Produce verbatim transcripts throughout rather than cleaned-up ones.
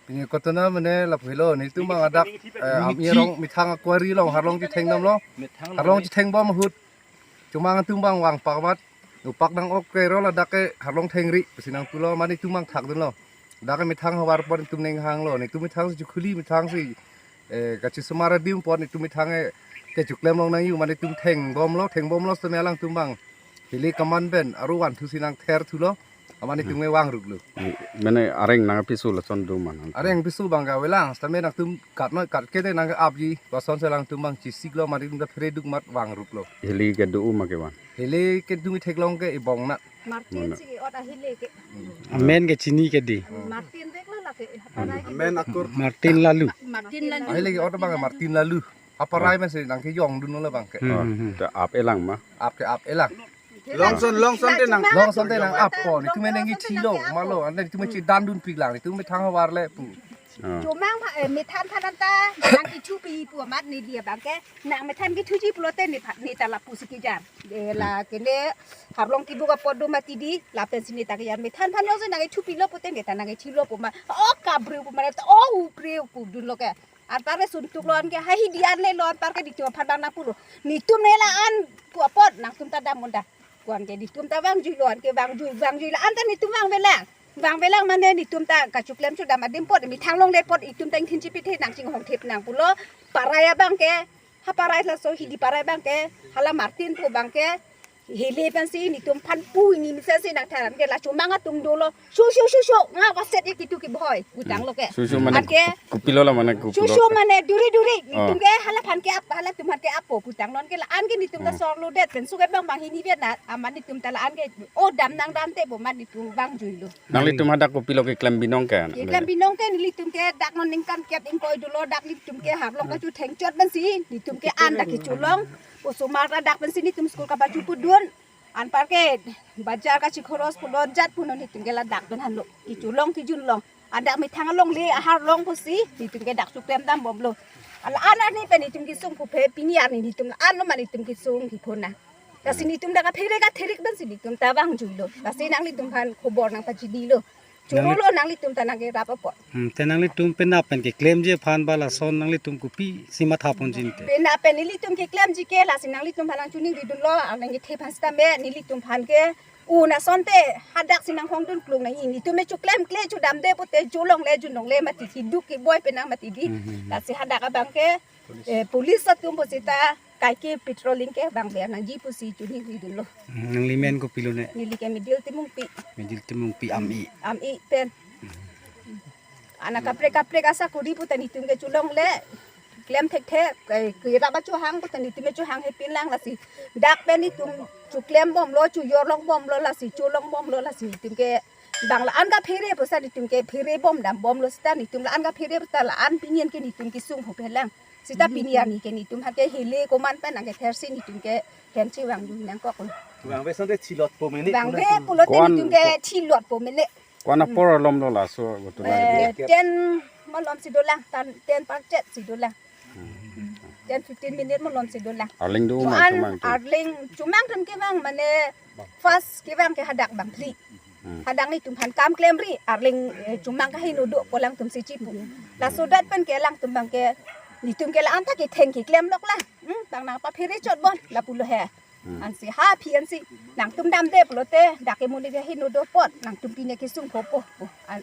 Pini kotona mane lapu helo, netum abang adak, eh, Amei arong methang a-quarry along harlong chethengdamlo. Harlong chethengbom ahut chomang atum abang vangpak amat, upak nang-ok ke ro ladak ke harlong thengri pusi nangpulo, mane netum abang thakdunlo. Dak ke methang havar apot netum ning hanglo, netum methang si chukhuli, methang si, eh, kachesomar adim apot netum methang ke, kechoklem long nangji, mane netum thengbomlo, thengbomlo setame alangtum abang hili kaman pen aru vanthusi nangther thulo, amat netum ke vangruklo. Hmm. Mane areng nangpiso lason do ma nang? Areng piso abang ke avelang, setame nangtum kat noi kat ke te nang ke-apji, lasonsi alangtum abang chesiklo, mane netum ta phere duk amat vangruklo. Hili kedo ma kevan? Hili ke netum theklong ke ibong na. Martin Mana? Si ot ahile ke. Amen ke chini ke di. Martin dek lo lake. Amen akur. Martin Lalu. Martin Lalu. Ahile ke ot abang Martin Lalu. Aparai masi nangkejongdunlo abang ke. Hmm, hmm, hmm. Ke ap-elang ma? Ap ke ap-elang. Longson, longson te nang. Longson te nang-appo, netum nangkethilo, malo, ante netum chedandunpiklang, netum methang havar le pu. Ah. Chomang pha, eh, methan phan anta nangkethupi pu amat neli abang ke, nang methan kethuji pulote ne pha, ne ta lapusi kejar. Eh, la kene harlong kebuk apot do mati di, lapensi ne ta kejar, methan phan jongsi nangkethupilo pute ne ta nangkethilo pu ma, o kaprek pu ma, o uprek pudunlo ke. Anparke suntuklo, anke ha hidi an lelo, anparke netum aphan abang nangpulo, netum ne la-an pu apot nangtum ta dam un ta. Ko anke netum ta vangjuilo, anke vangjui, vangjui la-an ta netum vangvelang. Vangvelang mane netum ta kachoklem chodam adim apot, methang longle apot netum ta ingthin chipithe nang chinghongthip nang pulo. Aparai abang ke, ha aparai laso hidi aparai abang ke, hala Martin pu abang ke, hile pensi netum aphan pu, hini mesen si nangtharan ke la chomang atum dolo. Shu, shu, shu, shu, nga vaset ik itu kibhoi, putanglo ke. Shu, shu mane anke kopilo la mane kopilo? Shu, shu mane duri, duri. Oh. Netum ke halaphan ke-ap, halatum aphan ke-appo, putanglo, anke la-an ke netum ta, oh, sorlo det pen, suke abang bang hini vet na, amat netum ta la-an ke, o dam nangdamte pu amat netum vangjuilo. Nanglitum hadak kopilo keklem binong ke? Keklem binong ke nelitum ke dak non ningkan kep ingkoi dolo, dak netum ke harlong kachethengchot pensi netum ke an dak kecholong. Osomar ta dak pensi netum school kapachupudun. Anparke bajar kachikhoros pulo jat punon netum ke ladak pen henlo. Kecholong kejunlong. An dak methang alongle aharlong pusi netum ke dak choklemdambomlo. La-an arni pen netum kesung puphe pini arni netum la-an lo ma netum kesung kepho na. Lasi netum dak kaphere katherik pensi netum ta vangjuilo. Lasi nanglitum aphan khobor nangpachidilo. Nangli- Chorolo nanglitum ta nangkerap apot. Hmm, te nanglitum penap pen keklemji aphan ba lason nanglitum kopisi mathaponji te? Penap pen nelitum keklemji ke lasi nanglitum aphan nangchiningridunlo, arleng kethe aphan setame nelitum aphan ke un asonte hadaksi nanghongdun klung nangji. Netum me choklemkle chodamde pute cholongle junlongle mati, kiduk kiboi penang mati di. Hmm, hmm, hmm. Lasi hadak abang ke, eh, police atum pusita kaike patrolling ke vangver nangji pusi chiningridunlo. Hmm, nangli men kopilo ne? Neli ke Midil Timungpi. Midil Timungpi Amei. Amei pen. Ana kaprek kaprek asakori puta netum ke cholongle. Klem thekthe, eh, kerap achohang puta netum chohang hepinlang lasi. Dak pen netum choklembomlo, chojorlongbomlo lasi, cholongbomlo lasi netum ke bang la-an kaphere pusa netum ke pherebomdambomlo seta netum la-an kaphere puta la-an pini an ke netum kesung puphelang. Seta pini arni ke netum aphan ke hile koman pen nangkethersi netum ke hensi vangdun nangkoklo. Vangve asonte chilotpo mene. Vangve pulote netum ke chilotpo mene. Ko-an apor alomlo laso ghotona? Eh, ten malomsi dolang, tan, ten parchet si dolang. Hmm. Ten fifteen minute malomsi dolang. Arleng do ma, an chomang atum? Arleng chomang atum kevang mane first kevang ke hadak bangphli. Hmm. Hadak netum aphan kam klemri, arleng, eh, chomang kaheno do pu alangtum si chipu. Laso det pen ke alangtum abang ke, netum ke la-an ta ketheng keklemlok la. Hmm, bang nangpaphere chotbom, lapulo he. Hmm. Ansi ha aphi ansi nangtum damde pulote, dak ke muli kaheno do apot, nangtum pine kesung phopo. An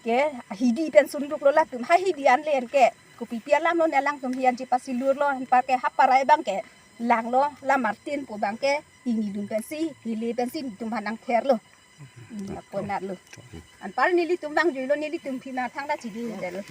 ke hidi pen sunduklo latum, ha hidi an le an ke. Kopipi alamlo ne alangtum hi an chepasilurlo, anparke ha aparai abang ke langlo, la Martin pu abang ke, ingidun pensi, hile pensi netum aphan nangtherlo. Hmm, aponatlo. Anpar nelitum vangjuilo, nelitum phi ma thangta chini detlo.